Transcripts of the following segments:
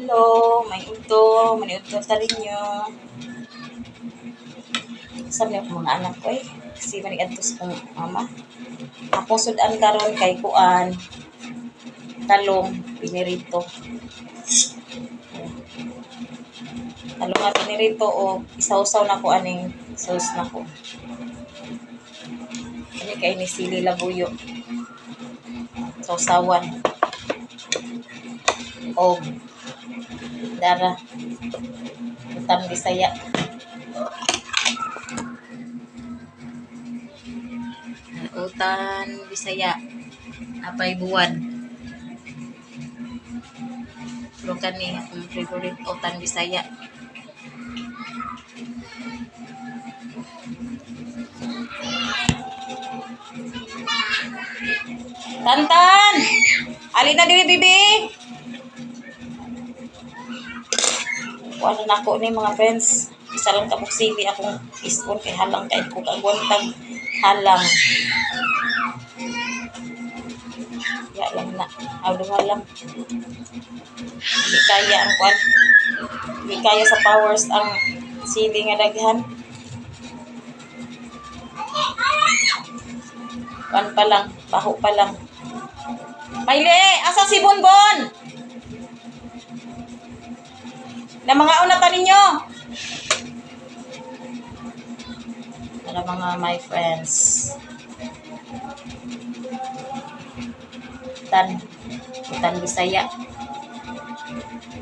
Hello, may udto, maniudto ta ninyo. Sa ni akong mga anak ko eh. Kasi maniadto sa akong mama. Ako sudan karon kay kuan talong pinirito. Talong nga pinirito o isawsaw na ko aning sauce na ko. Ani kay ni sili labuyo. Sawsawan. Og dara. Utan Bisaya. Utan Bisaya. Apay buwan. Pero kani akong favorite utan Bisaya. Tantan! Ali na diri, bibi! Wala na ako ni mga friends. Isa lang kabuk sili akong iskon kay halang kay ko kagwantag halang. Ya lang na. Aw duha lang. Di kaya ang kwan. Di kaya sa powers ang sili nga daghan. Kwan pa lang, baho pa lang. Mayle, asa si Bonbon? Na mga una ta ninyo. Tara mga my friends. Utan. Utan Bisaya.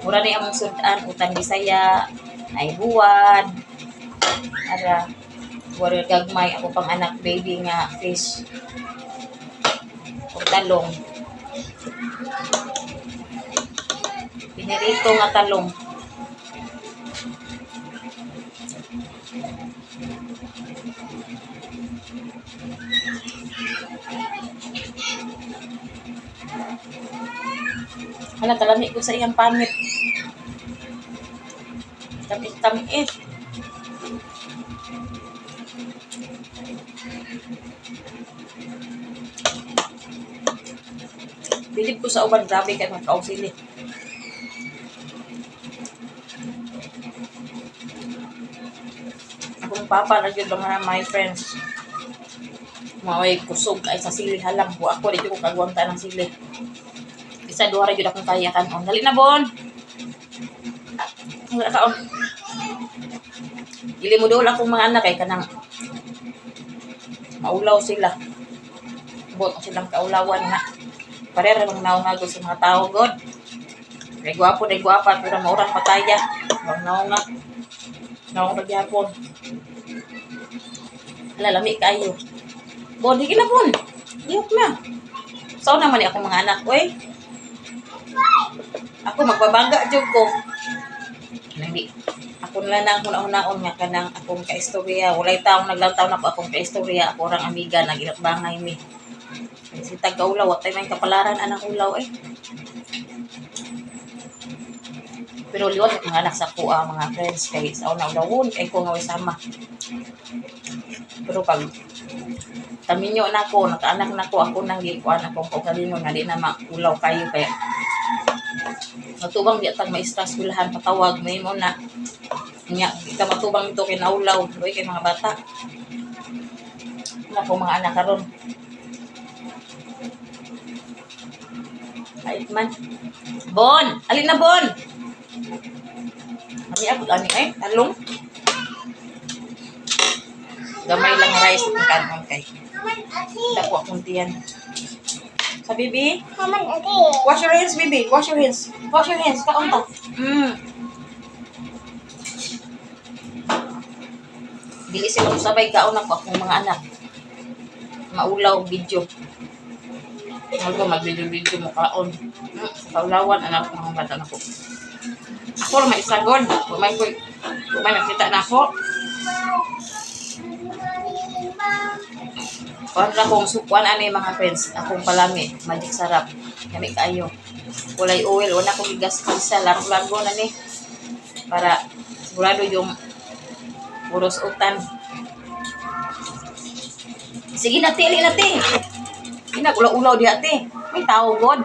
Mura ni among sudan, utan Bisaya, naibuwad. Ara, warrior gagmay ako pang anak baby nga fish. O talong. Pinirito nga talong. Hala, kalami ko sa iyang pangit. Tamis-tamis. Bilib ko sa uban, grabe kay magkausili. Akong papa na yun mga my friends. Maway kusog ay sa sili halang. Wa ako dito ko kagwanta ng sili. Isa duha ra gyud akong kaya kanon. Dali na bon. Wala ka on. Dili mo dool akong mga anak kay kanang maulaw sila. Bot silang kaulawan na. Parera bang naungag sa mga tao god. Kay gwapo day gwapa pero maurang pataya. Bang naungag. Naungag gyapon. Hala, lami kayo. Bon, higi na bon. Lihok na. So naman ni akong mga anak, oy. Ako magbabaga jud ko. Hindi. Ako na lang huna-hunaon nga kanang akong kaistorya. Walay taong naglantaw na ko akong kaistorya. Ako orang amiga nagilakbangay mi. Si tagkaulaw, watay may kapalaran anang ulaw eh. Pero liwat ang mga anak sa kuha, mga friends, kay sa una ulawon, kay ko nga way sama. Pero pag taminyo na ako, nakaanak na ko, ako nang gikuan akong kaugalingon nga di na maulaw kayo kaya matubang di atang maistra eskwelahan patawag may mo na nya di ka matubang ito kay naulaw doy kay mga bata na ko mga anak karon Ait man. Bon, alin na bon. Ami ako ani ay talong. Gamay lang rice at kanon kay. Dako akong tiyan. Sa bibi? Wash your hands, baby. Wash your hands. Wash your hands. Kaon ta. Dili sila sabay kaon ako akong mga anak. Maulaw video. Ako mag-video-video mo kaon. Sa kaulawan anak mga bata nako. Ako ra may isagod. Wa may koy. Wa may nakita na ako. Kuan ra kong sukuan ani mga friends, akong palami, magic sarap. Lami kaayo. Walay oil, wala akong gigas isa, largo-largo na ni. Para sigurado yung puros utan. Sige na, te, ali na, te. Hindi na, ulaw-ulaw di ate. May tao, God.